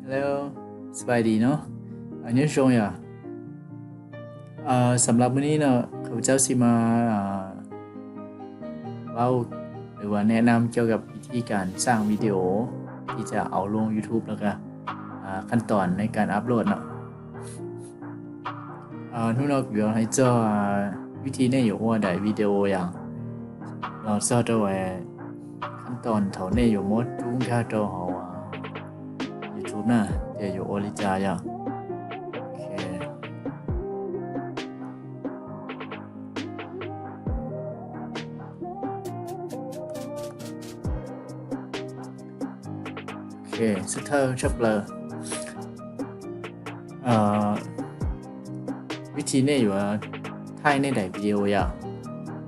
Hello ສະບາຍດີເນາະ ອາ ຍານຊົງຢາ ເອີ ສຳລັບມື້ນີ້ເນາະ ຂ້າພະເຈົ້າຊິມາ ເອີ ເວົ້າ ຫຼືວ່າແນະນຳກ່ຽວກັບວິທີການສ້າງວິດີໂອທີ່ຈະເອົາລົງ YouTube ແລ້ວກະ ອາ ຂັ້ນຕອນໃນການອັບໂຫຼດເນາະ. ອາ ໜູນົກຢູ່ໃຫ້ເຈົ້າ ອາ ວິທີແນະຢູ່ວ່າໃດວິດີໂອຢ່າງ ລາວເຈົ້າໂຕ ອາ ຂັ້ນຕອນເທົ່າແນະຢູ່ໝົດທຸກຄ່າໂຕເຮົາ ອາ YouTube ນະ ແຕ່ຢູ່ໂອລິຈາຢ່າ ໂອເຄ ໂອເຄ ສຸດທ້າຍຈັບເລີຍ ເອີ ວິທີແນະຢູ່ວ່າ ຖ່າຍໃນໃດວິດີໂອຢ່າ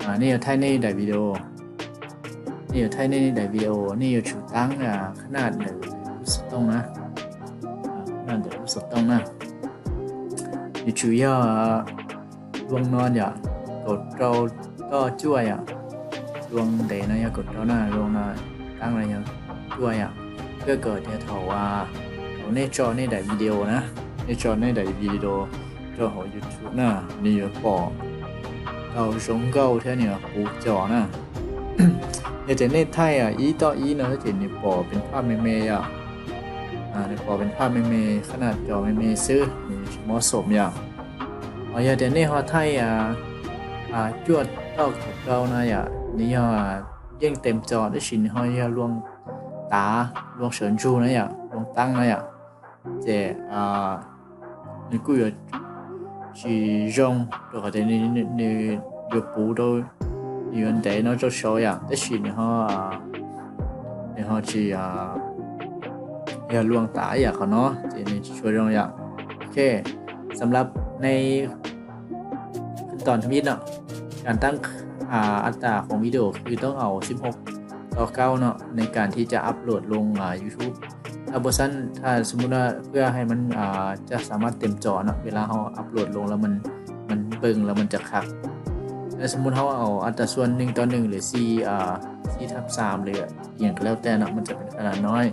ອາ ແນະຢູ່ຖ່າຍໃນໃດວິດີໂອ ແນະຢູ່ຖ່າຍໃນໃດວິດີໂອ ແນະຢູ່ຖືຕັ້ງ ອາ ຂະໜາດໃດ ສະຕົງນະ ອາ ຂະໜາດໃດ ສະຕົງນະ ຢູ່ຖືຢ່າ ລວງນອນຢາ ກົດຕໍ່ ຕໍ່ຈົວຢາ ລວງເດນະຢາ ກົດຕໍ່ນະ ລວງນະ ຕັ້ງນະຢາ ຈົວຢາ ເພື່ອເກີດແນະເທົ່າວ່າ ເຮົາແນະຈໍແນະໃດວິດີໂອນະ ແນະຈໍແນະໃດວິດີໂອ ເຈົ້າເຮົາ YouTube ນະ ນີ້ປໍ ເອົາຊົງເກົ່າແທ້ນີ້ ປູຈໍນະ ຢາກຈະແນະຖ່າຍ ອີຕໍ່ອີເນາະ ຈະເປັນນີ້ ປໍເປັນພາບແມ່ໆ ອາ ນີ້ປໍເປັນພາບແມ່ໆ ຂະໜາດຈໍແມ່ໆ ຊື່ ນີ້ເໝາະສົມຢາ ອາ ຢາກຈະແນະເຮົາຖ່າຍ ອາ ອາ ຈົວຕໍ່ເກົ່ານະຢາ ນີ້ເຮົາ ອາ ເຢັງເຕັມຈໍ ແຕ່ຊິເຮົາຢາກລວງຕາ ລວງເສີນຈູນະຢາ ລວງຕັ້ງນະຢາ ແຈ ອາ ນີ້ກູຢາກຊິຈົ່ງ ໂຕກະເດນີ້ ນີ້ ນີ້ ຢູ່ປູໂຕ ຢູ່ອັນໃດເນາະ ເຈົ້າຊໍຢາ ແຕ່ຊິເຮົາ ອາ ນີ້ເຮົາຊິ ອາ ຢ່າລວງຕາຢາເຂົາເນາະ ຈະນີ້ຊ່ວຍລວງຢາ ໂອເຄ ສຳລັບໃນ ຂັ້ນຕອນທຳອິດເນາະ ການຕັ້ງ ອາ ອັດຕາຂອງວິດີໂອ ຄືຕ້ອງເອົາສິບຫົກຕໍ່ເກົ້າເນາະ ໃນການທີ່ຈະອັບໂຫຼດລົງ ອາ YouTube ຖ້າບໍ່ຊັ້ນ ຖ້າສົມມຸດວ່າ ເພື່ອໃຫ້ມັນ ອາ ຈະສາມາດເຕັມຈໍເນາະ ເວລາເຮົາອັບໂຫຼດລົງແລ້ວມັນ ມັນເບິ່ງແລ້ວມັນຈະຄັກ ແລະ ສົມມຸດເຮົາເອົາອັດຕາສ່ວນໜຶ່ງຕໍ່ໜຶ່ງ ຫຼື ສີ່ ອາ ສີ່ທັບສາມ ຫຼື ອີ່ຫຍັງກະແລ້ວແຕ່ເນາະ ມັນຈະເປັນຂະໜາດນ້ອຍ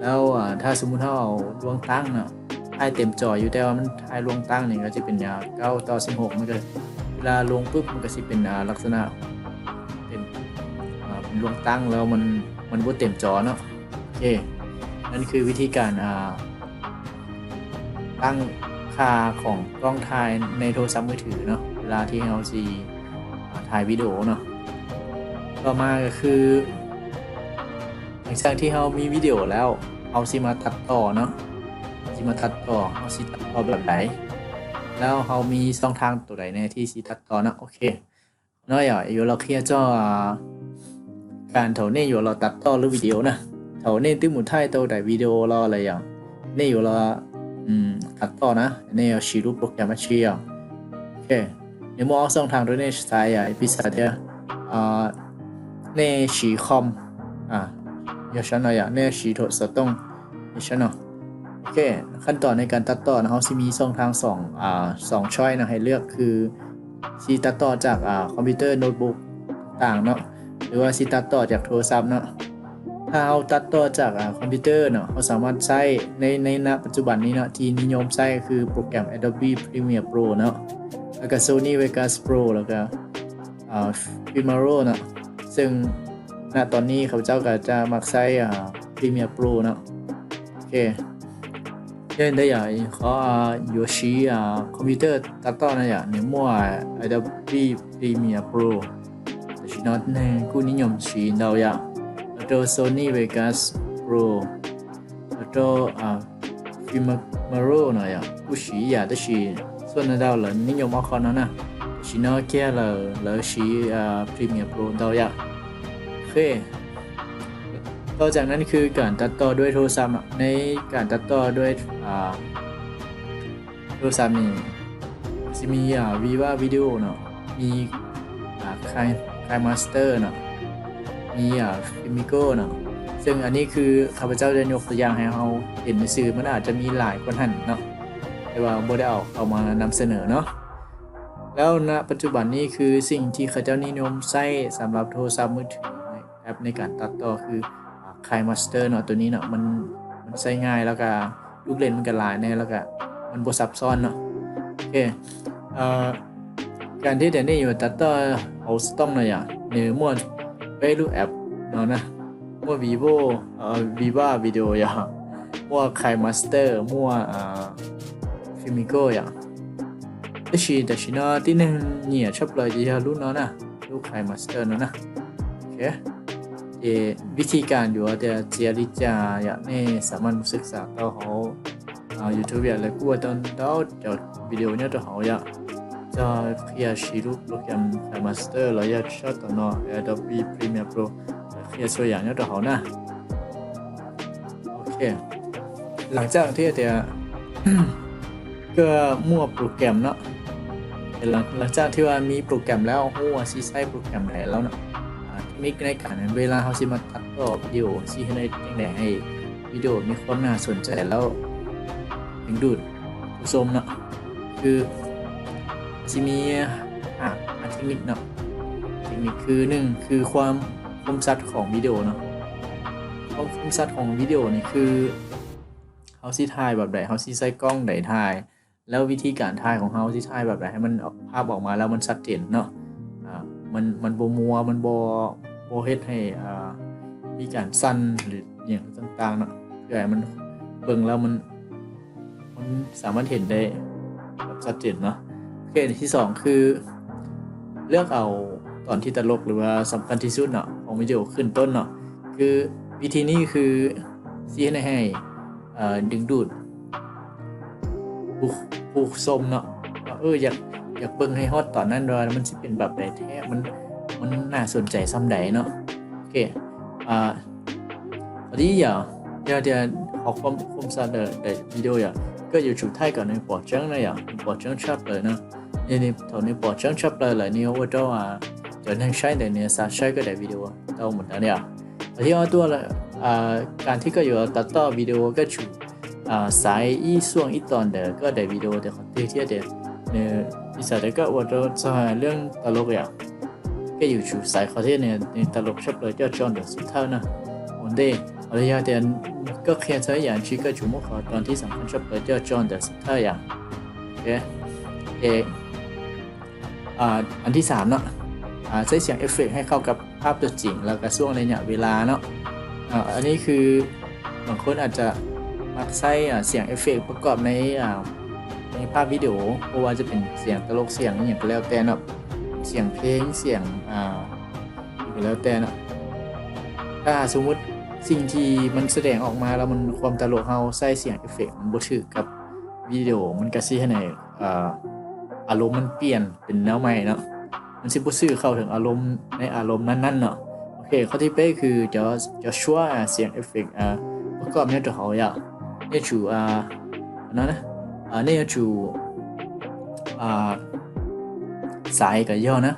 ແລ້ວ ອາ ຖ້າສົມມຸດເຮົາເອົາລວງຕັ້ງເນາະ ຖ່າຍເຕັມຈໍຢູ່ ແຕ່ວ່າມັນຖ່າຍລວງຕັ້ງນີ້ກະຈະເປັນ ອາ ເກົ້າຕໍ່ສິບຫົກ ມັນກະ ເວລາລົງປຶບ ມັນກະຊິເປັນ ອາ ລັກສະນະເປັນ ອາ ເປັນລວງຕັ້ງ ແລ້ວມັນ ມັນບໍ່ເຕັມຈໍເນາະ ໂອເຄ ນັ້ນຄືວິທີການ ອາ ຕັ້ງຄ່າຂອງກ້ອງຖ່າຍໃນໂທລະສັບມືຖືເນາະ ເວລາທີ່ເຮົາຊິ ອາ ຖ່າຍວິດີໂອເນາະ ຕໍ່ມາກະຄື ຫຼັງຈາກທີ່ເຮົາມີວິດີໂອແລ້ວ ເຮົາຊິມາຕັດຕໍ່ເນາະ ເຮົາຊິມາຕັດຕໍ່ ເຮົາຊິຕັດຕໍ່ແບບໃດ ແລ້ວເຮົາມີຊ່ອງທາງໂຕໃດແດ່ທີ່ຊິຕັດຕໍ່ເນາະ ໂອເຄ ເນາະ ເອີ ຢູ່ລາວເຄຍເຈົ້າ ອາ ການເທົ່ານີ້ຢູ່ລາວຕັດຕໍ່ຫຼືວິດີໂອນະ ເທົ່ານີ້ຕື່ມໝູ່ທ້າຍໂຕໃດວິດີໂອລາວລະຢ່າງ ນີ້ຢູ່ລາວ ອືມ ຕັດຕໍ່ນະ ນີ້ເອົາຊີຮູບໂປຣແກຣມມາຊີ ໂອເຄ ນີ້ໝູ່ອອກຊ່ອງທາງໂຕນີ້ສາຍ ອາ ເອພີສາເດຍ ອາ ນີ້ຊີຄອມ ອາ ຢ່າຊັ້ນເນາະ ຢ່າ ນີ້ຊີໂທສະຕົງ ເຮັດຊັ້ນເນາະ ໂອເຄ ຂັ້ນຕອນໃນການຕັດຕໍ່ນະ ເຮົາຊິມີຊ່ອງທາງສອງ ອາ ສອງຊ້ອຍນະ ໃຫ້ເລືອກຄື ຊິຕັດຕໍ່ຈາກ ອາ ຄອມພິວເຕີ ໂນດບຸກຕ່າງເນາະ ຫຼືວ່າຊິຕັດຕໍ່ຈາກໂທລະສັບເນາະ ຖ້າເຮົາຕັດຕໍ່ຈາກ ອາ ຄອມພິວເຕີເນາະ ເຮົາສາມາດໃຊ້ໃນ ໃນ ນະ ປັດຈຸບັນນີ້ເນາະ ທີ່ນິຍົມໃຊ້ຄືໂປຣແກຣມ Adobe Premiere Pro ເນາະ ແລ້ວກະ Sony Vegas Pro ແລ້ວກະ ອາ Filmora ເນາະ ເຊິ່ງ ນະ ຕອນນີ້ຂ້າພະເຈົ້າກະຈະມັກໃຊ້ ອາ Premiere Pro ເນາະ ໂອເຄ ເຫັນໄດ້ຢ່າ ຂໍ ອາ ຢູ່ຊີ ອາ ຄອມພິວເຕີຕັດຕໍ່ນະ ຢ່າ ໃນໝວດ Adobe Premiere Pro ແຕ່ຊິເນາະ ໃນກູນິຍົມຊີດາວ ຢ່າ ແລ້ວໂຕ Sony Vegas Pro ແລ້ວໂຕ ອາ Filmora ເນາະ ຢ່າ ກູຊີ ຢ່າ ແຕ່ຊິ ສ່ວນດາວລະນິຍົມອອກຄອນເນາະ ຊິເນາະ ແກ່ລະ ລະຊີ ອາ Premiere Pro ດາວ ຢ່າ ໂອເຄ ຕໍ່ຈາກນັ້ນຄືການຕັດຕໍ່ດ້ວຍໂທລະສັບເນາະ ໃນການຕັດຕໍ່ດ້ວຍ ອາ ໂທລະສັບນີ້ຊິມີ ອາ Viva Video ເນາະ ມີ ອາ Ki-, KineMaster ເນາະ ມີ ອາ Filmic ເນາະ ເຊິ່ງອັນນີ້ຄືຂ້າພະເຈົ້າໄດ້ຍົກຕົວຢ່າງໃຫ້ເຮົາເຫັນຊື່ໆ ມັນອາດຈະມີຫຼາຍກວ່ານັ້ນເນາະ ແຕ່ວ່າບໍ່ໄດ້ເອົາເຂົ້າມານຳສະເໜີເນາະ ແລ້ວນະປັດຈຸບັນນີ້ຄືສິ່ງທີ່ເຂົາເຈົ້ານິຍົມໃຊ້ສຳລັບໂທລະສັບມືຖື ແອັບໃນການຕັດຕໍ່ຄື ອາ KineMaster ເນາະ ໂຕນີ້ເນາະ ມັນ ມັນໃຊ້ງ່າຍ ແລ້ວກະ ລູກຫຼິ້ນມັນກໍຫຼາຍແດ່ ແລ້ວກໍມັນບໍ່ຊັບຊ້ອນເນາະ. ໂອເຄ ເອີ ການທີ່ດຽວນີ້ຢູ່ຕັດຕໍ່ເອົາສະຕອງເນາະ ຢ່າງໃນໝວດ Value App ເນາະນະ ໝວດ Vevo ເອີ Viva Video ຢ່າ ໝວດ KineMaster ໝວດ ເອີ Filmic ຢ່າ 私たちの手に入れちゃえばいいのな ລູກ KineMaster ເນາະນະ. ໂອເຄ ເອ ວິທີການຢູ່ວ່າຈະເຈຍລິຈາ ຢ່າງນີ້ສາມາດມາສຶກສາຕໍ່ເຮົາ ອ່າ YouTube ຢ່າ ແລະ ກວ່າຕອນເຮົາຈະວິດີໂອຍອດເຮົາ ຢ່າ ຈະເຄຍຊີລູກໂປຣແກຣມ KineMaster ແລ້ວ ຢ່າ ຊອດຕໍ່ເນາະ Adobe Premiere Pro ເຄຍສ່ວນຢ່າງຍອດເຮົານະ. ໂອເຄ ຫຼັງຈາກທີ່ເດ ກໍໝວດໂປຣແກຣມເນາະ ຫຼັງ ຫຼັງຈາກທີ່ວ່າມີໂປຣແກຣມແລ້ວ ຮູ້ວ່າຊິໃຊ້ໂປຣແກຣມໃດແລ້ວເນາະ ເຕັກນິກໃນການເວລາເຮົາຊິມາຕັດຕໍ່ວິດີໂອ ຊິເຮັດໄດ້ຈັ່ງໃດໃຫ້ວິດີໂອມີຄວາມໜ້າສົນໃຈ ແລ້ວດຶງດູດຜູ້ຊົມເນາະ ຄືຊິມີຫ້າເຕັກນິກເນາະ. ເຕັກນິກຄື ໜຶ່ງ ຄືຄວາມຄົມຊັດຂອງວິດີໂອເນາະ. ຄວາມຄົມຊັດຂອງວິດີໂອນີ້ຄື ເຮົາຊິຖ່າຍແບບໃດ ເຮົາຊິໃຊ້ກ້ອງໃດຖ່າຍ ແລ້ວວິທີການຖ່າຍຂອງເຮົາຊິຖ່າຍແບບໃດໃຫ້ມັນອອກ ພາບອອກມາແລ້ວມັນຊັດເຈນເນາະ ອ່າ ມັນ ມັນບໍ່ມົວ ມັນບໍ່ ບໍ່ເຮັດໃຫ້ ອ່າ ມີການສັ່ນ ຫຼື ອີ່ຫຍັງຕ່າງໆເນາະ ເພື່ອໃຫ້ມັນເບິ່ງແລ້ວມັນ ມັນສາມາດເຫັນໄດ້ແບບຊັດເຈນເນາະ. ໂອເຄ ທີສອງ ຄືເລືອກເອົາຕອນທີ່ຕະຫຼົກ ຫຼືວ່າສຳຄັນທີ່ສຸດເນາະ ຂອງວິດີໂອຂຶ້ນຕົ້ນເນາະ ຄືວິທີນີ້ຄືຊິເຮັດໃຫ້ ເອີ ດຶງດູດຜູ້ ຜູ້ຊົມເນາະ ວ່າ ເອີ ຢາກ ຢາກເບິ່ງໃຫ້ຮອດຕອນນັ້ນວ່າມັນຊິເປັນແບບໃດແທ້ ມັນ ມັນໜ້າສົນໃຈສ່ຳໃດເນາະ. ໂອເຄ ອ່າ ພໍດີ ດຽວ ດຽວ ດຽວ ເອົາຄວາມຄົມຊັດໃນ ໃນວິດີໂອ ດຽວ ກໍຢູ່ຈຸດທ້າຍກ່ອນ ໃນ ပေါ်ကြောင်း ນະ ດຽວ ပေါ်ကြောင်း chapter ນະ ນີ້ ນີ້ ເທົ່ານີ້ ပေါ်ကြောင်း chapter ແລ້ວນີ້ ວ່າ ຈະ ອ່າ ຈະໃຫ້ໃຊ້ໃດນີ້ ສາໃຊ້ກໍໄດ້ວິດີໂອເກົ່າໝົດແລ້ວ ດຽວ ທີ່ເອົາຕົວ ອ່າ ການທີ່ກໍຢູ່ຕັດຕໍ່ວິດີໂອກໍ ອ່າ ໃສ່ອີ່ຊ່ວງອີ່ຕອນໃດກໍໄດ້ວິດີໂອ ແຕ່ຂໍເທດເດ ເອີ ພິເສດກໍວ່າຈະເລື່ອງຕະຫຼົກ ດຽວ ກໍຢູ່ຈຸດໃສ່ຂໍເທດໃນ ໃນຕະຫຼົກ chapter ເຈົ້າຈອນເດີສຸດທ້າຍນະ ໂອເດ ອາລະຍາ ແຕ່ກໍເຄຍໃຊ້ຢ່າງທີ່ກໍຈຸໝົກເຂົ້າຕອນທີ່ສຳຄັນ chapter ເຈົ້າຈອນເດີສຸດທ້າຍ ດຽວ ໂອເຄ ເອ ອ່າ ອັນທີສາມເນາະ ອ່າ ໃຊ້ສຽງເອຟເຟັກໃຫ້ເຂົ້າກັບພາບຕົວຈິງ ແລ້ວກໍຊ່ວງໄລຍະເວລາເນາະ ອ່າ ອັນນີ້ຄືບາງຄົນອາດຈະມັກໃຊ້ ອ່າ ສຽງເອຟເຟັກປະກອບໃນ ອ່າ ໃນພາບວິດີໂອ ບໍ່ວ່າຈະເປັນສຽງຕະຫຼົກ ສຽງອີ່ຫຍັງກໍແລ້ວແຕ່ເນາະ ສຽງເພງ ສຽງ ອ່າ ກໍແລ້ວແຕ່ເນາະ. ຖ້າສົມມຸດສິ່ງທີ່ມັນສະແດງອອກມາແລ້ວມັນຄວາມຕະຫຼົກ ເຮົາໃຊ້ສຽງເອຟເຟັກມັນບໍ່ຖືກກັບ ວິດີໂອ ມັນກະຊິເຮັດໃຫ້ ເອີ ອາລົມມັນປ່ຽນເປັນແນວໃໝ່ເນາະ ມັນຊິບໍ່ສື່ເຂົ້າເຖິງອາລົມໃນອາລົມນັ້ນໆເນາະ. ໂອເຄ ຂໍ້ທີແປດຄືຈະ ຈະຊວນສຽງເອຟເຟັກ ອ່າ ປະກອບໃນຕົວເຮົາ ດຽວ ເນຍ ອ່າ ອັນນັ້ນນະ ອ່າ ເນຍ ອ່າ ໃສ່ກະເຍາະນະ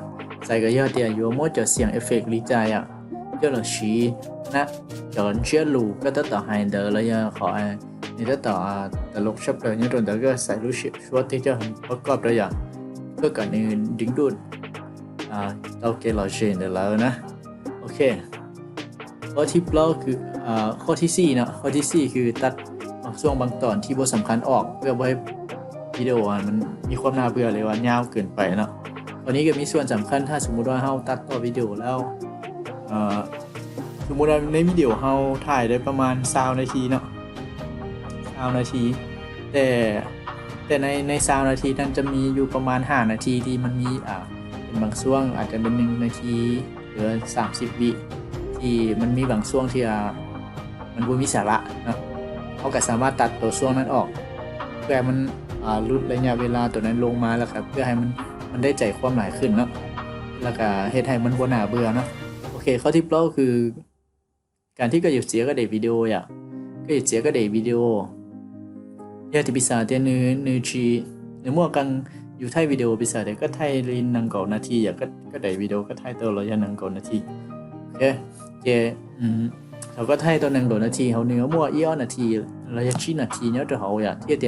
ໃສ່ກະເຍາະ ເຕຍຢູ່ໝົດຈະສຽງເອຟເຟັກລີຈາຍ ເຈົ້າລະຊີນະ ຈອນເຊຍລູກະຕະຕະໄຮເດີ ລະຍາຂໍ ໃນຕະຕະ ອ່າ ຕະຫຼົກຊັບເຕີຍໂຕນເດີ ກໍໃສ່ລູກຊວດທີ່ຈະປະກອບໄດ້ຢ່າງ ເພື່ອການດຶງດູດ ອ່າ ເຕົ້າເກລາເຊນເດີລະນະ. ໂອເຄ ຂໍ້ທີເກົ້າຄື ອ່າ ຂໍ້ທີສີ່ເນາະ ຂໍ້ທີສີ່ຄືຕັດບາງຊ່ວງບາງຕອນທີ່ບໍ່ສຳຄັນອອກ ເພື່ອບໍ່ໃຫ້ວິດີໂອມັນມີຄວາມໜ້າເບື່ອ ຫຼືວ່າຍາວເກີນໄປເນາະ. ອັນນີ້ກໍມີສ່ວນສຳຄັນ ຖ້າສົມມຸດວ່າເຮົາຕັດຕໍ່ວິດີໂອແລ້ວ ເອີ ສົມມຸດວ່າໃນວິດີໂອເຮົາຖ່າຍໄດ້ປະມານຊາວນາທີເນາະ ຊາວນາທີ ແຕ່ ແຕ່ໃນ ໃນຊາວນາທີນັ້ນຈະມີຢູ່ປະມານຫ້ານາທີທີ່ມັນມີ ອ່າ ເປັນບາງຊ່ວງອາດຈະເປັນໜຶ່ງນາທີ ຫຼືສາມສິບວິ ທີ່ມັນມີບາງຊ່ວງທີ່ ອ່າ ມັນບໍ່ມີສາລະເນາະ ເຮົາກໍສາມາດຕັດຕົວຊ່ວງນັ້ນອອກ ເພື່ອໃຫ້ມັນ ອ່າ ຫຼຸດໄລຍະເວລາຕົວນັ້ນລົງມາ ແລ້ວກໍເພື່ອໃຫ້ມັນ ມັນໄດ້ໃຈຄວາມຫຼາຍຂຶ້ນເນາະ ແລ້ວກໍເຮັດໃຫ້ມັນບໍ່ໜ້າເບື່ອເນາະ. ໂອເຄ ຂໍ້ທີເກົ້າຄື ການທີ່ກະຢູ່ເສຍກະເດວິດີໂອ ຍາ ກະຢູ່ເສຍກະເດວິດີໂອ ຍາທີ່ພິສາເຕນື ນືຈີ ນືມົວກັງຢູ່ໄທວິດີໂອພິສາເຕກະໄທລິນນັງເກົ້ານາທີ ຍາກະ ກະໄດວິດີໂອກະໄທໂຕລະຍະນັງເກົ້ານາທີ ໂອເຄ ເຈ ອືມ ເຮົາກະໄທໂຕນັງເກົ້ານາທີ ເຮົານືມົວອີອອນນາທີ ລະຍະຈີນາທີ ຍາໂຕເຮົາ ຍາ ເທຍ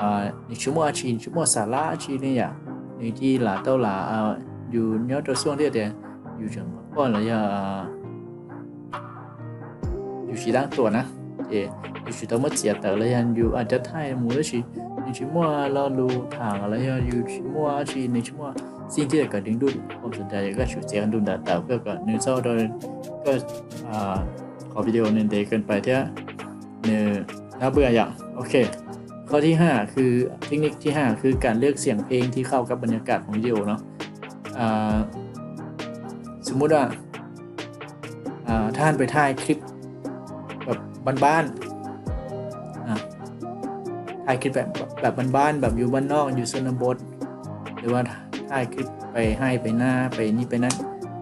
ອາ ນິຊຸມົວອາຈີ ນຊູມົວສາລາອາຈີ ນີ້ ຍາ ນືຈີລາໂຕລາ ອາ ຢູ່ຍາໂຕຊ່ວງ ເທຍ ຢູ່ເຖິງກ່ອນລະຍະ ຢູ່ຊີດັງຕົວນະ ເອ你是多么值得了呀，你就啊，这太母了是，你去摸了路，他了呀，你去摸去，你去摸，สิ่งที่จะดึงดูดความสนใจก็คือเสียงดูดดาวก็ก็หนึ่งเศร้าโดยก็อ่าขอวิดีโอหนึ่งเดเกินไปเท่าหนึ่งน่าเบื่ออย่างโอเค ข้อที่ห้าคือเทคนิคที่ห้าคือการเลือกเสียงเพลงที่เข้ากับบรรยากาศของวิดีโอเนาะอ่าสมมุติว่า อ่า ถ้าหั้นไปถ่ายคลิปแบบบ้านๆ อ่า ถ่ายคลิปแบบ แบบบ้านๆ แบบอยู่บ้านนอก อยู่ชนบท หรือว่าถ่ายคลิปไปไฮ่ไปนา ไปนี่ไปนั่น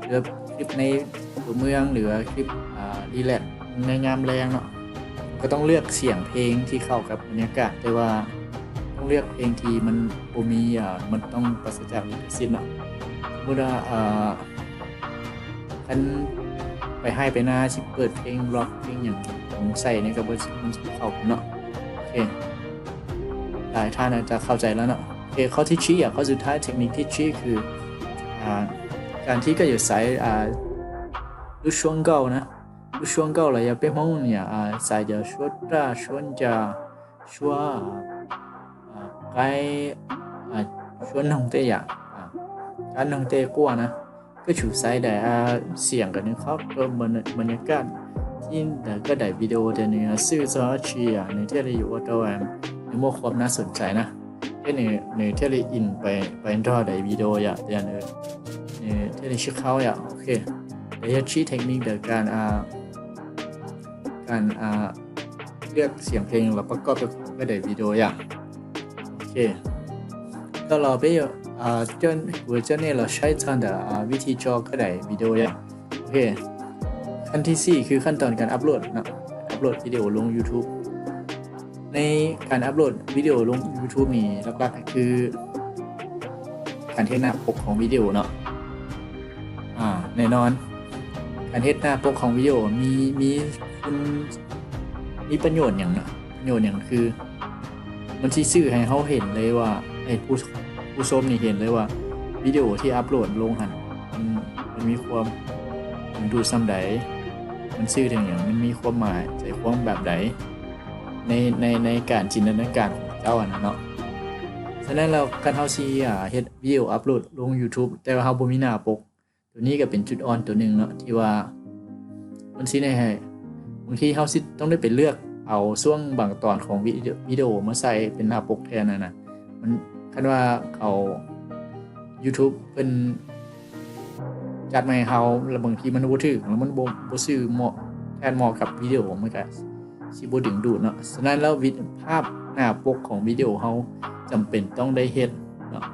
หรือคลิปในตัวเมือง หรือว่าคลิป อ่า รีแลกซ์ในยามแลงเนาะ ก็ต้องเลือกเสียงเพลงที่เข้ากับบรรยากาศ แต่ว่าต้องเลือกเพลงที่มันบ่มี อ่า มันต้องปราศจากลิขสิทธิ์เนาะ สมมุติว่า อ่า คันไปไฮ่ไปนาสิเปิดเพลงร็อกเพลงหยังใส่นี่ก็บ่ มันสิบ่เข้ากันเนาะ โอเค หลายท่านอาจจะเข้าใจแล้วเนาะ โอเค ข้อที่สี่ อ่ะ ข้อสุดท้าย เทคนิคที่สี่ คือ อ่า การที่ก็อยู่ใส่ อ่า รู้ช่วงเก่านะ รู้ช่วงเก่าแล้วอย่าไปมองเนี่ย อ่า ใส่เดี๋ยวช่วงตาช่วงจะ ช่วງ อ่า ใกล้ อ่า ช่วงน้องเตยะ อ่า การน้องเตยะกลัวนะ ก็ชูใส่ได้ อ่า เสียงกันนึงครับ ก็บรร บรรยากาศที่ใดก็ได้วิดีโอเดี๋ยวนี้ อ่า ชื่อซอชี อ่า ในเทเลอยู่ว่าตัวแอมในหมวดความน่าสนใจนะ เทเลในเทเลอินไป ไปต่อได้วิดีโอ อ่ะ เดี๋ยวนี้ ในเทเลชื่อเขา อ่ะ โอเค เดี๋ยวชี้เทคนิคเดียวกัน อ่า การ อ่า เลือกเสียงเพลงแล้วประกอบกับก็ได้วิดีโออย่าง โอเค ก็รอไปอยู่ อ่า จน เวอร์ชันนี้เราใช้ทันแต่ อ่า วิธีจอก็ได้วิดีโโออย่าง โอเค ขั้นที่สี่ คือขั้นตอนการอัปโหลดเนาะ อัปโหลดวิดีโอลง YouTube ในการอัปโหลดวิดีโอลง YouTube นี่หลักๆ คือการเฮ็ดหน้าปกของวิดีโอเนาะ อ่า แน่นอน การเฮ็ดหน้าปกของวิดีโอมี มีคุณ มีประโยชน์หยังเนาะ ประโยชน์หยังคือ มันสิสื่อให้เฮาเห็นเลยว่า ไอ้ผู้ ผู้ชมนี่เห็นเลยว่าวิดีโอที่อัปโหลดลงหั่น มัน มันมีความดึงดูดส่ำใด มันสื่อถึงหยัง มันมีความหมาย ใส่ความแบบใด ใน ใน ในการจินตนาการของเจ้าหั่นน่ะเนาะ ฉะนั้นแล้ว คันเฮาสิ อ่า เฮ็ดวิดีโออัปโหลดลง YouTube แต่ว่าเฮาบ่มีหน้าปก ตัวนี้ก็เป็นจุดอ่อนตัวหนึ่งเนาะ ที่ว่ามันสิได้ให้ บางทีเฮาสิต้องได้ไปเลือกเอาช่วงบางตอนของวิดีโอ วิดีโอมาใส่เป็นหน้าปกแทนหั่นน่ะ มัน คันว่าเขา YouTube เพิ่นจัดมาให้เฮา แล้วบางทีมันบ่ถูก แล้วมันบ่ บ่ซื่อเหมาะ แทนเหมาะกับวิดีโอ มันก็สิบ่ดึงดูดเนาะ ฉะนั้นแล้ววิ ภาพหน้าปกของวิดีโอเฮาจำเป็นต้องได้เฮ็ดเนาะ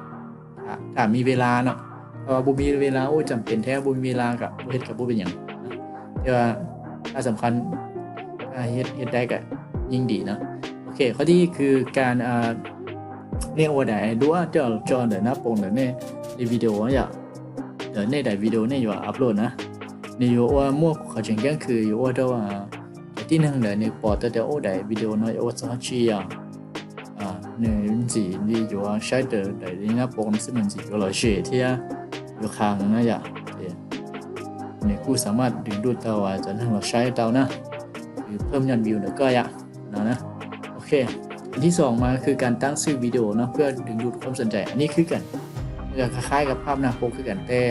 ถ้า ถ้ามีเวลาเนาะ ถ้าว่าบ่มีเวลา โอ้ จำเป็นแท้ บ่มีเวลาก็บ่เฮ็ดก็บ่เป็นหยัง แต่ว่าถ้าสำคัญ ถ้าเฮ็ด เฮ็ดได้ก็ยิ่งดีเนาะ โอเค ข้อที่คือการ อ่า เรียกว่าได้ ดูว่าเจ้า เจ้าได้หน้าปกได้ใน ในวิดีโออย่า ได้ใน ได้วิดีโอในอยู่อัปโหลดนะ ในอยู่ว่าหมวดข้อจริงจังคืออยู่ว่าเจ้า อ่า ที่หนึ่งได้ในปอแต่ แต่โอ้ได้วิดีโอเนาะ โอ้ สองนาทีอ่ะ อ่า หนึ่งสี่ นี่อยู่ว่าใช้แต่ แต่ในหน้าปกมันสิมันสิอยู่ร้อยเจ็ดเที่ย อยู่ข้างนะอย่า เอ่อ นี่กูสามารถดึงดูดเต้าว่าจะนั่งเราใช้เต้านะ หรือเพิ่มยอดวิวแล้วก็อย่า เนาะนะ โอเค อันที่สองมาคือการตั้งชื่อวิดีโอเนาะ เพื่อดึงดูดความสนใจ อันนี้คือกัน มันก็คล้ายๆกับภาพหน้าปกคือกัน แต่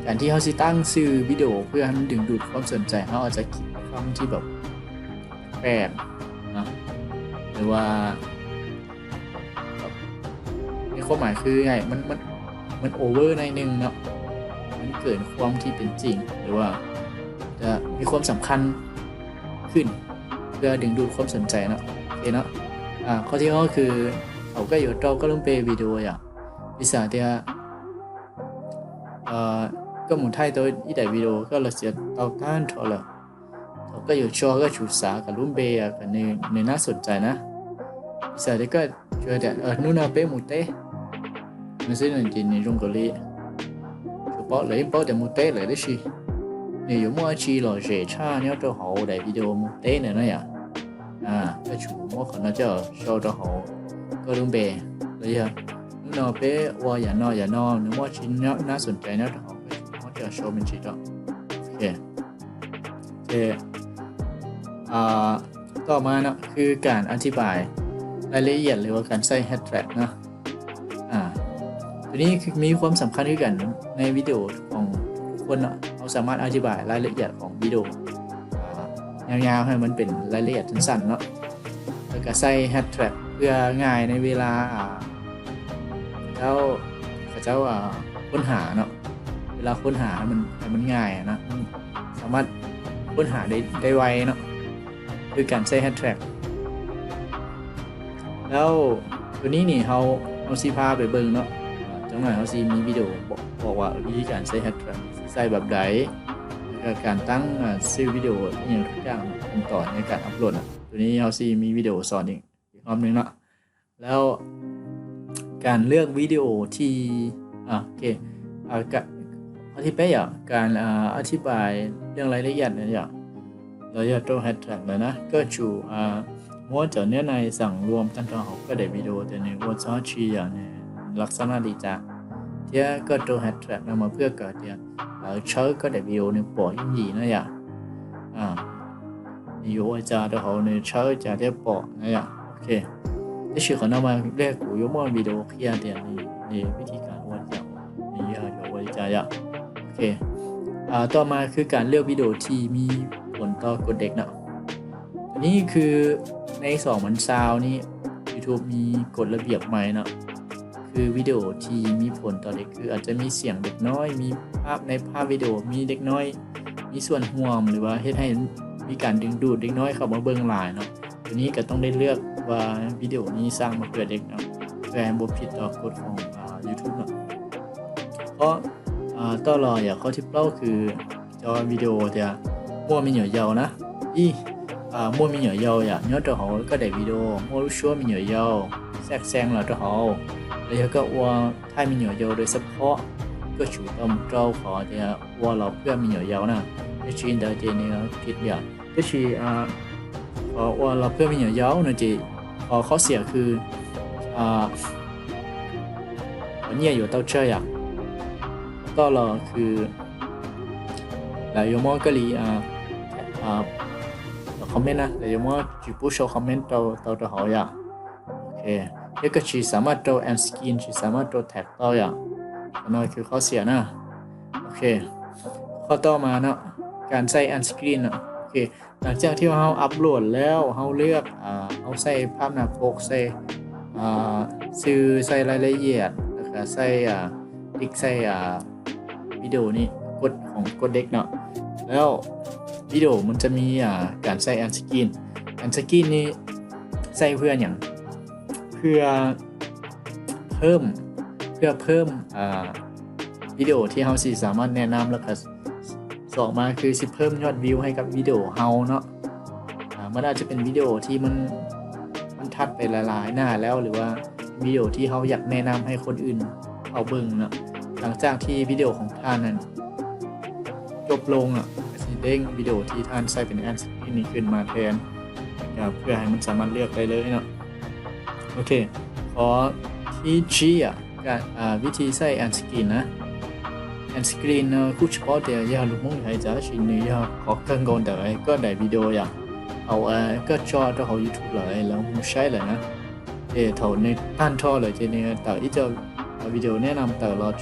การที่เฮาสิตั้งชื่อวิดีโอเพื่อให้มันดึงดูดความสนใจ เฮาอาจจะคิดคำที่แบบแปลกเนาะ หรือว่า ในความหมายคือไง มัน มัน มันโอเวอร์หน่อยหนึ่งเนาะ มันเกินความที่เป็นจริง หรือว่าจะมีความสำคัญขึ้น เพื่อดึงดูดความสนใจเนาะ โอเคเนาะ อ่า ข้อที่ห้าคือ เขาก็อยู่เต้าก็ลงไปวิดีโออย่าง วิสาเตีย เอ่อ ก็หมุนไทยตัวอีแต่วิดีโอก็เราเสียเต้าต้านเท่าไหร่ เขาก็อยู่ชอก็ชูสากับลุ่มเบยกับใน ในน่าสนใจนะ วิสาเตียก็ช่วยแต่ เออ นู่นเอาเป้หมูเต้ มันซื้อหนึ่งกินในโรงเกาหลี เฉพาะเลยเป้าแต่หมูเต้เลยได้ชี นี่อยู่มั่วชีหล่อเฉชาเนี่ยเจ้าเขาได้วิดีโอหมูเต้เนี่ยนะอย่า อ่า ก็ชูมั่วเขาน่าจะชอบเจ้าเขาก็ลุ่มเบยเลยอย่า นู่นเอาเป้ว่าอย่านออย่านอนึกว่าชิ้นน่าสนใจนะเจ้าเขาก็ชูมั่วจะชอบเป็นชีต่อ โอเค โอเค อ่า ອ່າ ຕໍ່ມາເນາະ ຄືການອະທິບາຍລາຍລະອຽດ ຫຼືວ່າການໃຊ້ Head Tag ເນາະ. ອ່າ ຕົວນີ້ຄືມີຄວາມສຳຄັນຄືກັນໃນວິດີໂອຂອງທຸກໆຄົນເນາະ. ເຮົາສາມາດອະທິບາຍລາຍລະອຽດຂອງວິດີໂອ ອ່າ ຍາວໆ ໃຫ້ມັນເປັນລາຍລະອຽດສັ້ນໆເນາະ ແລ້ວກໍໃສ່ Head Tag ເພື່ອງ່າຍໃນເວລາ ອ່າ ເຈົ້າ ເຂົາເຈົ້າ ອ່າ ຄົ້ນຫາເນາະ. ເວລາຄົ້ນຫາໃຫ້ມັນ ໃຫ້ມັນງ່າຍນະ ມັນສາມາດຄົ້ນຫາໄດ້ ໄດ້ໄວເນາະ ຄືການໃຊ້ Head Tag. ແລ້ວຕົວນີ້ນີ້ ເຮົາ ເຮົາຊິພາໄປເບິ່ງເນາະ. ຈັກໜ້ອຍເຮົາຊິມີວິດີໂອບອກ ບອກວ່າວິທີການໃຊ້ Head Tag ຊິໃຊ້ແບບໃດ ແລ້ວກໍການຕັ້ງ ອ່າ ຊື່ວິດີໂອ ອີ່ຫຍັງທຸກຢ່າງ ຂັ້ນຕອນໃນການອັບໂຫຼດນະ. ຕົວນີ້ເຮົາຊິມີວິດີໂອສອນອີກ ອີກຮອບໜຶ່ງເນາະ. ແລ້ວການເລືອກວິດີໂອທີ່ ອ່າ ໂອເຄ ອ່າ ກະ ອະທິບາຍ ການ ອ່າ ອະທິບາຍເລື່ອງລາຍລະອຽດນີ້ ລະອຽດຕົວ Head Tag ນະ ເກີດຈາກ ອ່າ ຫົວເຈົ້າເນື້ອໃນສັງລວມຕັ້ງແຕ່ເຮົາກໍໄດ້ວິດີໂອ ແຕ່ໃນຫົວເຈົ້າຊີ້ຢ່າງນີ້ ລັກສະນະດີຈາກ ເທື່ອກໍຕົວ Head Tag ນຳມາເພື່ອກະເດ ເອີ ເຊີກໍໄດ້ວິດີໂອໃນປໍອີ່ຫຼີນະ ອ່າ ຢູ່ອວຍຈາດເຮົາໃນເຊີຈາເດປໍນະ. ໂອເຄ ທີ່ຊື່ຂອງນຳມາແລກ ກູຍົກມາວິດີໂອເຄຍເດ ໃນ ໃນວິທີການອວຍຈາ ໃນຢູ່ອວຍຈາ. ໂອເຄ ອ່າ ຕໍ່ມາຄືການເລືອກວິດີໂອທີ່ມີຜົນຕໍ່ກົດເດັກເນາະ. ອັນນີ້ຄືໃນສອງພັນຊາວນີ້ YouTube ມີກົດລະບຽບໃໝ່ເນາະ ຄືວິດີໂອທີ່ມີຜົນຕໍ່ເດັກ ຄືອາດຈະມີສຽງເດັກນ້ອຍ ມີພາບ ໃນພາບວິດີໂອມີເດັກນ້ອຍມີສ່ວນຮ່ວມ ຫຼືວ່າເຮັດໃຫ້ມີການດຶງດູດເດັກນ້ອຍເຂົ້າມາເບິ່ງຫຼາຍເນາະ. ຕົວນີ້ກໍຕ້ອງໄດ້ເລືອກວ່າວິດີໂອນີ້ສ້າງມາເພື່ອເດັກເນາະ ເພື່ອໃຫ້ບໍ່ຜິດຕໍ່ກົດຂອງ ອ່າ YouTube ເນາະ. ເພາະ ອ່າ ຕໍ່ລໍຢາກຂໍທິບເລົ່າຄື ຈະວ່າວິດີໂອເດ ມົວມີຫຍໍເຍົານະ ອີ ອ່າ ມົວມີຫຍໍເຍົາ ຢາກຍ້ອນຕົວເຮົາກໍໄດ້ວິດີໂອ ມົວລູກຊົ່ວມີຫຍໍເຍົາ ແຊກແຊງລາວຕົວເຮົາ ແລ້ວກໍອວດ ຖ້າມີຫຍໍເຍົາໂດຍສະເພາະ ກໍຊູຕຳເຈົ້າຂໍເດ ອວດລາວເພື່ອມີຫຍໍເຍົານະ ເຮັດຊີ້ນເດີເຈເນຍຜິດຢ່າງ ກໍຊິ ອ່າ ຂໍອວດລາວເພື່ອມີຫຍໍເຍົານະເຈ ຂໍຂໍ້ເສຍຄື ອ່າ ເຫຍື່ອຢູ່ເຕົ້າເຈີ້ຍ ກໍລາວຄື ລາວຢູ່ມໍກໍລີ ອ່າ ອ່າ ຄອມເມັນນະ ລາວຢູ່ມໍຈີປູໂຊຄອມເມັນເຕົ້າ ເຕົ້າຕົວເຮົາຢ່າ ໂອເຄ ແລ້ວກໍຊິສາມາດໂຕ end screen ຊິສາມາດໂຕ tag ເຕົ້າຢ່າ ອັນນັ້ນຄືຂໍ້ເສຍນະ. ໂອເຄ ຂໍ້ຕໍ່ມາເນາະ ການໃສ່ end screen ເນາະ. ໂອເຄ ຫຼັງຈາກທີ່ເຮົາອັບໂຫຼດແລ້ວ ເຮົາເລືອກ ອ່າ ເຮົາໃສ່ພາບໜ້າປົກ ໃສ່ ອ່າ ຊື່ ໃສ່ລາຍລະອຽດ ແລ້ວກໍໃສ່ ອ່າ ຕິກໃສ່ ອ່າ ວິດີໂອນີ້ ກົດຂອງກົດເດັກເນາະ ແລ້ວວິດີໂອມັນຈະມີ ອ່າ ການໃສ່ end screen. End screen ນີ້ໃສ່ເພື່ອຫຍັງ? ເພື່ອເພີ່ມ ເພື່ອເພີ່ມ ອ່າ ວິດີໂອທີ່ເຮົາຊິສາມາດແນະນຳ ແລ້ວກໍສອງມາຄືຊິເພີ່ມຍອດວິວໃຫ້ກັບວິດີໂອເຮົາເນາະ. ອ່າ ມັນອາດຈະເປັນວິດີໂອທີ່ມັນ ມັນຖັດໄປຫຼາຍໆໜ້າແລ້ວ ຫຼືວ່າວິດີໂອທີ່ເຮົາຢາກແນະນຳໃຫ້ຄົນອື່ນເຂົ້າເບິ່ງເນາະ. ຫຼັງຈາກທີ່ວິດີໂອຂອງທ່ານນັ້ນຈົບລົງເນາະ ກໍຊິເດ້ງວິດີໂອທີ່ທ່ານໃຊ້ເປັນ end screen ນີ້ຂຶ້ນມາແທນ ເພື່ອໃຫ້ມັນສາມາດເລືອກໄດ້ເລີຍເນາະ. ໂອເຄ ຂໍ້ທີສີ່ ການ ອ່າ ວິທີໃຊ້ end screen ນະ end screen ເນາະ ຄູສະເພາະແຕ່ຢ່າລູກມຸງໃຫ້ຈາຊິນນີ້ ຢ່າຂໍເຄື່ອງກອງແຕ່ໄອ້ກໍໄດ້ວິດີໂອຢ່າ ເອົາ ເອີ ກໍຈອດເຮົາ YouTube ເລີຍ ແລ້ວໝູໃຊ້ເລີຍນະ ເອ ເທົ່າໃນທ່ານທໍ່ເລີຍ ເຈນີ້ຕາອີເຈົ້າ ວິດີໂອແນະນຳຕາລອດ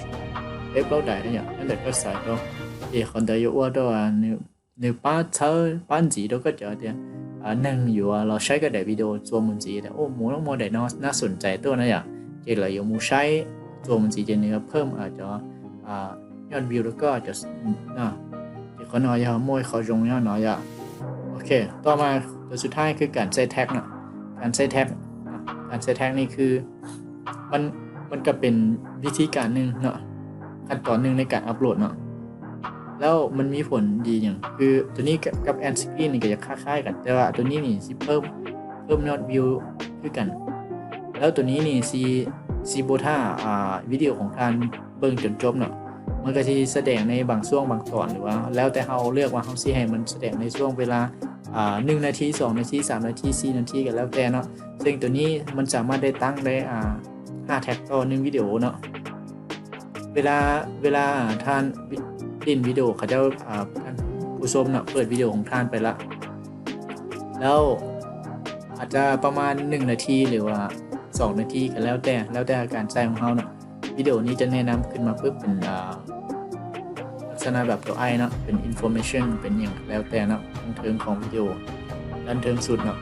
ເອັບໂຫຼດໄດ້ຫຍັງນັ້ນແຫຼະ ກໍສາຍຕໍ່ ເອ ຄອນເຕີຢູ່ອວດຕໍ່ ອ່າ ໜຶ່ງ ໜຶ່ງປາເຊີ ປານຈີໂຕກໍຈະເດ ອ່າ ໜຶ່ງຢູ່ວ່າເຮົາໃຊ້ກໍໄດ້ວິດີໂອໂຊມັນຈີ ໂອ້ ໝູນ້ອງໝໍໄດ້ເນາະ ໜ້າສົນໃຈຕົວນັ້ນຫຍັງ ເຈລະຢູ່ໝູໃຊ້ໂຊມັນຈີ ເຈເນື້ອເພີ່ມ ອາດຈະ ອ່າ ຍອດວິວ ແລ້ວກໍອາດຈະ ນະ ເຈຂໍນ້ອຍຢ່າໝໍຂໍຈົງເນາະ ໜໍຍາ ໂອເຄ ຕໍ່ມາຕົວສຸດທ້າຍຄືການໃສ່ tag ເນາະ ການໃສ່ tag ນະ ການໃສ່ tag ນີ້ຄື ມັນ ມັນກໍເປັນວິທີການໜຶ່ງເນາະ ຂັ້ນຕອນໜຶ່ງໃນການອັບໂຫຼດເນາະ ແລ້ວມັນມີຜົນດີຫຍັງ ຄືຕົວນີ້ກັບ end screen ນີ້ກໍຈະຄ້າຍໆກັນ ແຕ່ວ່າຕົວນີ້ນີ້ຊິເພີ່ມ ເພີ່ມຍອດວິວຄືກັນ ແລ້ວຕົວນີ້ນີ້ຊິ ຊິບໍ່ຖ້າ ອ່າ ວິດີໂອຂອງທ່ານເບິ່ງຈົນຈົບເນາະ ມັນກໍຊິສະແດງໃນບາງຊ່ວງບາງຕອນ ຫຼືວ່າແລ້ວແຕ່ເຮົາເລືອກວ່າເຮົາຊິໃຫ້ມັນສະແດງໃນຊ່ວງເວລາ ອ່າ ໜຶ່ງນາທີ ສອງນາທີ ສາມນາທີ ສີ່ນາທີ ກໍແລ້ວແຕ່ເນາະ ເຊິ່ງຕົວນີ້ມັນສາມາດໄດ້ຕັ້ງໄດ້ ອ່າ ຫ້າ tag ຕໍ່ໜຶ່ງວິດີໂອເນາະ ເວລາ ເວລາທ່ານຫຼິ້ນວິດີໂອ ເຂົາເຈົ້າ ອ່າ ທ່ານຜູ້ຊົມເນາະ ເປີດວິດີໂອຂອງທ່ານໄປລະ ແລ້ວອາດຈະປະມານໜຶ່ງນາທີ ຫຼືວ່າສອງນາທີ ກໍແລ້ວແຕ່ ແລ້ວແຕ່ການໃຊ້ຂອງເຮົາເນາະ. ວິດີໂອນີ້ຈະແນະນຳຂຶ້ນມາປຶບເປັນ ອ່າ ລັກສະນະແບບຕົວ I ເນາະ ເປັນ information ເປັນຫຍັງກໍແລ້ວແຕ່ເນາະ ທາງເທິງຂອງວິດີໂອ ດ້ານເທິງສຸດເນາະ.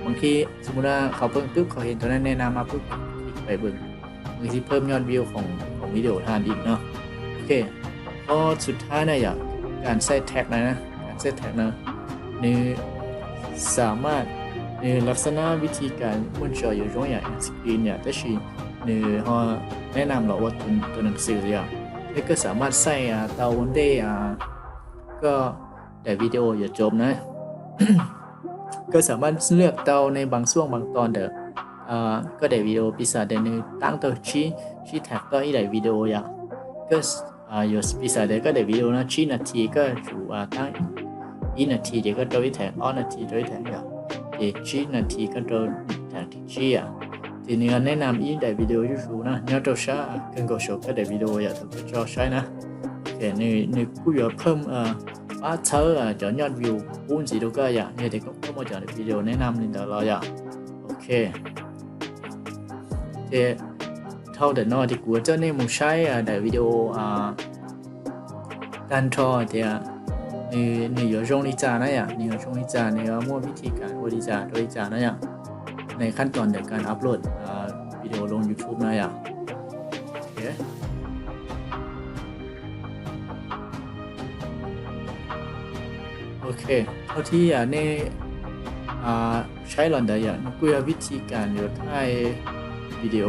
ບາງທີສົມມຸດວ່າເຂົາເບິ່ງປຶບ ເຂົາເຫັນຕົວນັ້ນແນະນຳມາປຶບ ຄລິກໄປເບິ່ງ ມັນຊິເພີ່ມຍອດວິວຂອງ ຂອງວິດີໂອທ່ານອີກເນາະ. ໂອເຄ ຂໍ້ສຸດທ້າຍນະ ຢາກ ການໃຊ້ແທັກນະ ການໃຊ້ແທັກນະ ນີ້ສາມາດ ນີ້ລັກສະນະວິທີການ ໝົດຈອຍຢູ່ໂຮງຮຽນ screen ເນຍ ແຕ່ຊິ ນີ້ເຮົາແນະນຳເນາະວ່າຕົວ ຕົວໜັງສືເນຍ ແລ້ວກໍສາມາດໃຊ້ ອ່າ ເຕົາວັນເດ ອ່າ ກໍ ໄດ້ວິດີໂອຢູ່ຈົບນະ ກໍສາມາດເລືອກເຕົາໃນບາງຊ່ວງບາງຕອນເດີ ເອີ ກໍໄດ້ວິດີໂອ ປີສາດເດໜຶ່ງຕັ້ງໂຕຊີ ຊີແທັກຕໍ່ອີກໄດ້ວິດີໂອຢາ ກໍ ເອີ ຢູ່ປີສາດເດກໍໄດ້ວິດີໂອນະ ຊີນາທີກໍຢູ່ ອ່າ ຕັ້ງອີນາທີເດກໍໂຕອີແທັກ ອໍນາທີໂຕອີແທັກຢາ ເດຊີນາທີກໍໂຕແທັກທີ່ຊີອະ ທີ່ເນຍແນະນຳອີກໄດ້ວິດີໂອຢູ່ສູນະ ຍອດໂຕຊາ ເກີນກໍໂຊກໍໄດ້ວິດີໂອຢາ ໂຕກໍຈອໃຊ້ນະ. ໂອເຄ ນີ້ ນີ້ກູຢາເພີ່ມ ເອີ ປາເຊີ ເອີ ຈອນຍອດວິວປູນສີໂດກະຢາ ນີ້ເດກໍເພີ່ມມາຈາກວິດີໂອແນະນຳນີ້ດາລາຢາ. ໂອເຄ ເຈ ເທົ່າເດີເນາະ ທີ່ກູຈະແນະນຳໃຊ້ ເອີ ໄດ້ວິດີໂອ ອ່າ ຕັນທໍ່ເຈ ນີ້ ນີ້ຢູ່ຊົງລິຈານະຢາ ນີ້ຢູ່ຊົງລິຈານະຢາ ໝົດວິທີການໂອລິຈາ ໂອລິຈານະຢາ ໃນຂັ້ນຕອນເດີການອັບໂຫຼດ ເອີ ວິດີໂອລົງ YouTube ນະຢາ. ໂອເຄ ໂອເຄ ເທົ່າທີ່ ອ່າ ນີ້ ອ່າ ໃຊ້ລອນໄດອະ ນີ້ຄືວິທີການຢູ່ຖ່າຍວິດີໂອ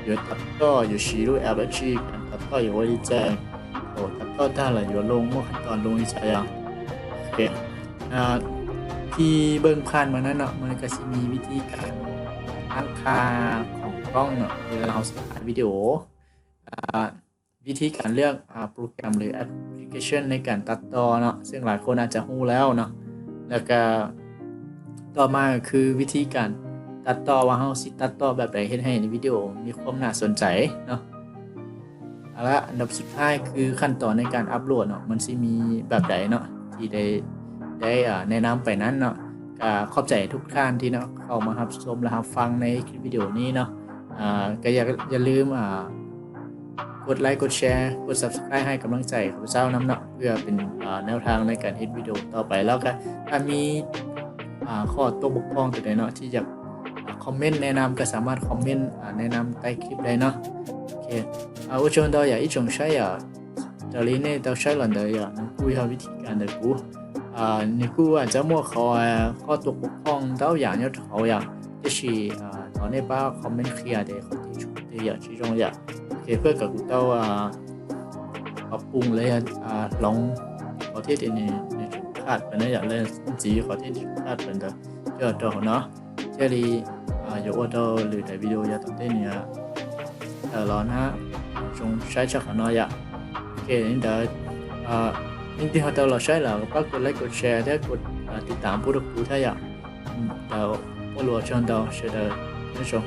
ຢູ່ຕັດຕໍ່ ຢູ່ຊີຮູແອັບ ແອັບຊີ ການຕັດຕໍ່ ຢູ່ໂອລິແຈ ໂອ ຕັດຕໍ່ ຕາລະຢູ່ລົງ ໝົດຂັ້ນຕອນລົງອີກຊະຢ່າງ. ໂອເຄ ອ່າ ທີ່ເບິ່ງຜ່ານມານັ້ນເນາະ ມັນກໍຊິມີວິທີການຕັ້ງຄ່າຂອງກ້ອງເນາະ ເວລາເຮົາສະຕາດວິດີໂອ ອ່າ ວິທີການເລືອກ ອ່າ ໂປຣແກຣມ ຫຼື ແອັບພລິເຄຊັນໃນການຕັດຕໍ່ເນາະ ເຊິ່ງຫຼາຍຄົນອາດຈະຮູ້ແລ້ວເນາະ ແລ້ວກະຕໍ່ມາກໍຄືວິທີການຕັດຕໍ່ ວ່າເຮົາຊິຕັດຕໍ່ແບບໃດ ເຮັດໃຫ້ວິດີໂອມີຄວາມໜ້າສົນໃຈເນາະ. ເອົາລະ ອັນດັບສຸດທ້າຍຄືຂັ້ນຕອນໃນການອັບໂຫຼດເນາະ ມັນຊິມີແບບໃດເນາະ ທີ່ໄດ້ ໄດ້ ອ່າ ແນະນຳໄປນັ້ນເນາະ. ກະຂອບໃຈທຸກທ່ານທີ່ເນາະ ເຂົ້າມາຮັບຊົມ ແລະ ຮັບຟັງໃນຄລິບວິດີໂອນີ້ເນາະ. ອ່າ ກໍຢ່າ ຢ່າລືມ ອ່າ ກົດໄລ ກົດແຊ ກົດ Subscribe ໃຫ້ກຳລັງໃຈຂ້າພະເຈົ້ານຳເນາະ ເພື່ອເປັນ ອ່າ ແນວທາງໃນການເຮັດວິດີໂອຕໍ່ໄປ. ແລ້ວກໍຖ້າມີ ອ່າ ຂໍ້ຕົກບົກຜ່ອງຕົວໃດເນາະ ທີ່ຢາກ ອ່າ ຄອມເມັນແນະນຳ ກໍສາມາດຄອມເມັນ ອ່າ ແນະນຳໃຕ້ຄລິບໄດ້ເນາະ. ໂອເຄ ອ່າ ໂອເຄ ດອກຢາ ອີຈອງໃຊ້ ອ່າ ຕອນນີ້ເນາະ ຕ້ອງໃຊ້ລອນເດີຍາ ນີ້ກູຢາ ວິທີການເດີກູ ອ່າ ນີ້ກູອາດຈະໝວກເຂົາ ອ່າ ຂໍ້ຕົກບົກຜ່ອງເຕົ້າຢ່າງຍອດເຂົາຢ່າ ແຕ່ຊິ ອ່າ ຕອນນີ້ປ້າຄອມເມັນເຄລຍເດ ຂໍໂທດເດຍາ ຊິຈົງຍາ. ໂອເຄ ເພື່ອກັບກູເຕົ້າ ອ່າ ປັບປຸງເລີຍ ອ່າ ລອງ ຂໍໂທດເດ ນີ້ ນີ້ຂາດໄປນະ ຢາກເລີຍ ຈີ ຂໍໂທດຂາດໄປເດີ ເຈົ້າເນາະ. ເຈລີ ອ່າ ຢາກອວດເອົາ ຫຼື ໄດ້ວິດີໂອຢາກຕອນເດນີ້ ເອີ ລໍນະ ຈົ່ງໃຊ້ຊັກຂະນ້ອຍຢາ. ໂອເຄ ນີ້ເດີ ອ່າ ນີ້ທີ່ເຮົາເຈົ້າລໍໃຊ້ແລ້ວ ກໍຝາກກົດໄລ ກົດແຊ ແລະ ກົດ ອ່າ ຕິດຕາມຜູ້ທຸກຜູ້ຖ້າຢາກ ອືມ ເຈົ້າ ບໍ່ຮູ້ວ່າຊ່ອງເຈົ້າ ເຊີເດີ ເຊີ.